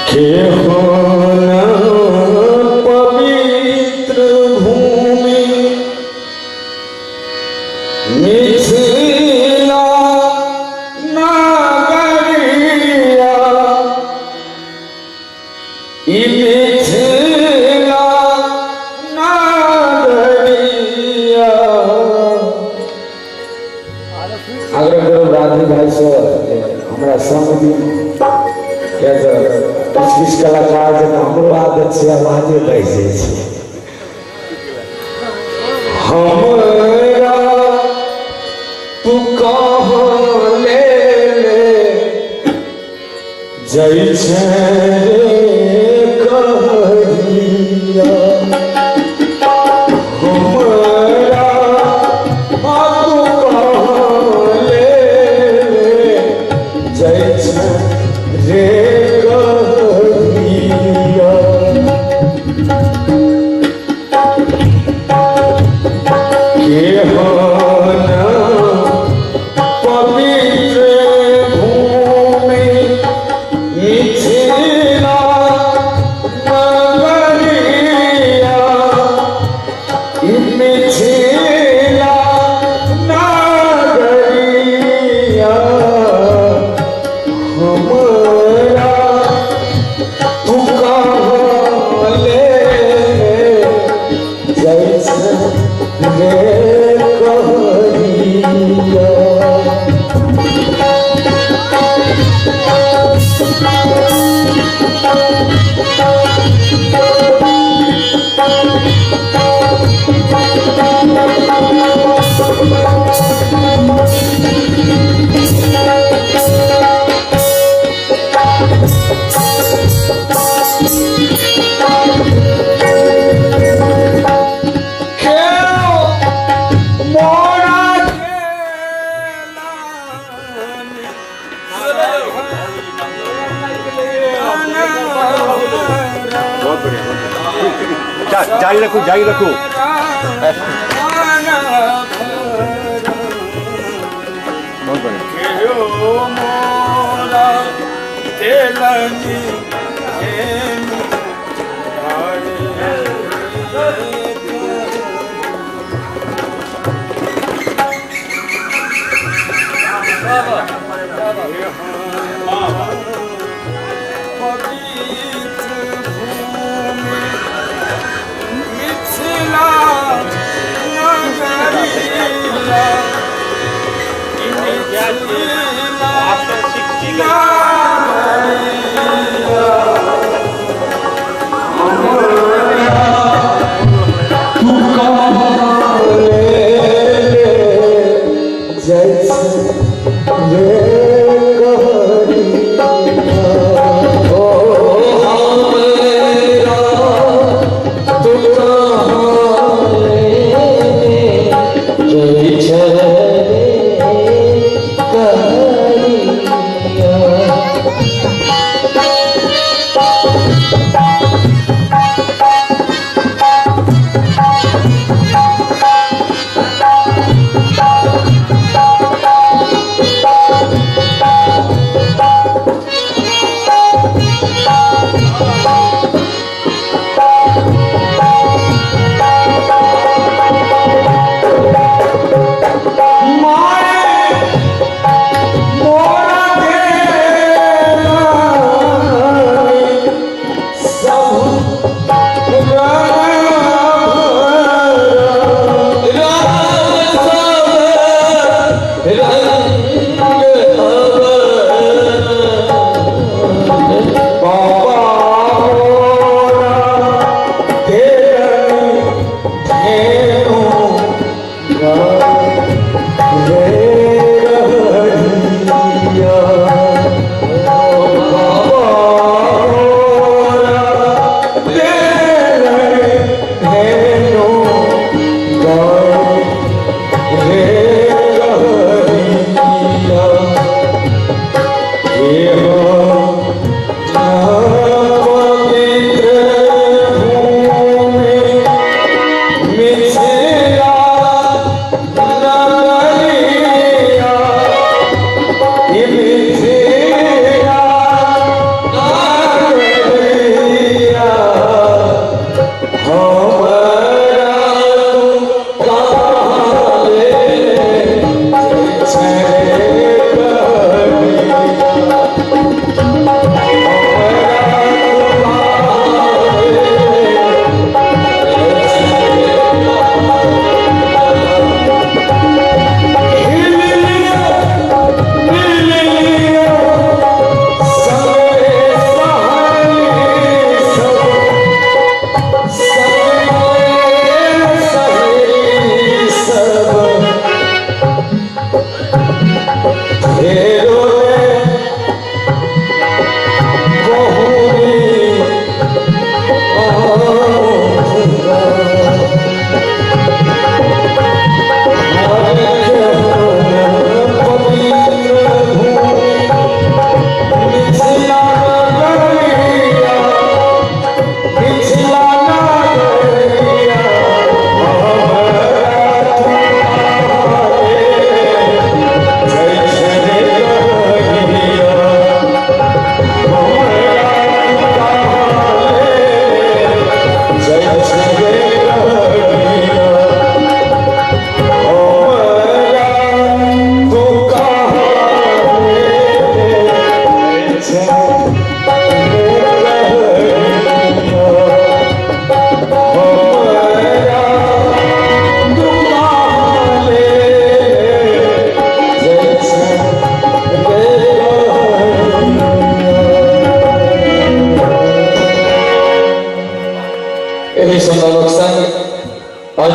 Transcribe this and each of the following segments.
केहन पवित्र भूमि मिथिला नगरिया, ई मिथिला नगरिया। आग्रह करब राधे भाई से हमरा संग दी, किया तऽ किछु किछु कलाकार जेना हमरो आदत छै, आवाजे बढ़ि जाइ छै। हमरा तू कहाँ ले ले जाइ छै रे कहरिया, हमरा तू कहाँ ले ले जाइ छै रे कहरिया। केहन पवित्र भूमि मिथिला नगरिया, ई मिथिला नगरिया, हमरा तू कहाँ ले जाइ छै रे कहरिया। बहुत बढ़िया, जारी रखो, जारी रखो। बहुत बढ़िया।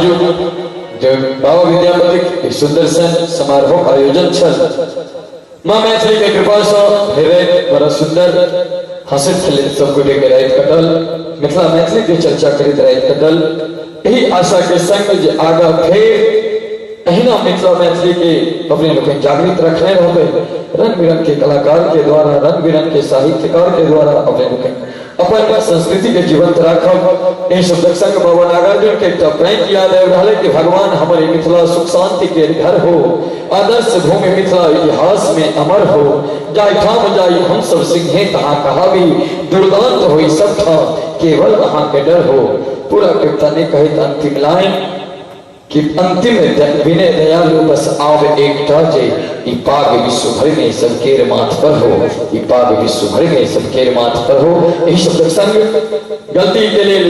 आजुक जे बाबा विद्यापतिक सुन्दर सन समारोहक आयोजन छल, माँ मैथिली के कृपा सँ हेबे बड़ा सुन्दर हँसैत खेलैत सब गोटे के राति कटल, मिथिला मैथिली के चर्चा करैत राति कटल। एहि आशा के संग जे आगा फेर एहिना मिथिला मैथिली के अपने लोकनि जागृत रखने रहबै, रंग बिरंग के कलाकार के द्वारा, रंग बिरंग के साहित्यकार के द्वारा अपने लोकनि अपन संस्कृति के जीवंत राखब। एहि शब्दक संग बाबा नागार्जुन के एकटा प्रैंक याद आबि रहल है कि भगवान हमर ई मिथिला सुख शांति के घर हो, आदर्श भूमि मिथिला इतिहास में अमर हो, जाहि ठाम जाई हम सब सिंहे तहाँ कहाबी, दुर्दांत होई सब ठाम केवल अहाँ के डर हो। पूरा कविता नहीं कहैत अंतिम लाइन कि अंतिम विनय दयालु बस आब एकटा जे ई पाग विश्व भर में सबकेर माथ पर हो, ई पाग विश्व भर में सबकेर माथ पर हो। एहि शब्दक संग गलती के लेल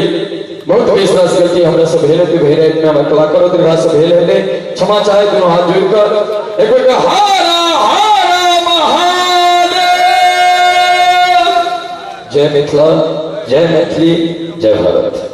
बहुत बेस रास गलती हमरा सब भेल हेतै, भेल हेतै, हमर कलाकारो दीर्घा सब भेल हेतै, क्षमा चाहे दुनू हाथ जोड़ि कऽ एक बेर हर हर महादेव। जय मिथिला, जय मैथिली, जय भारत।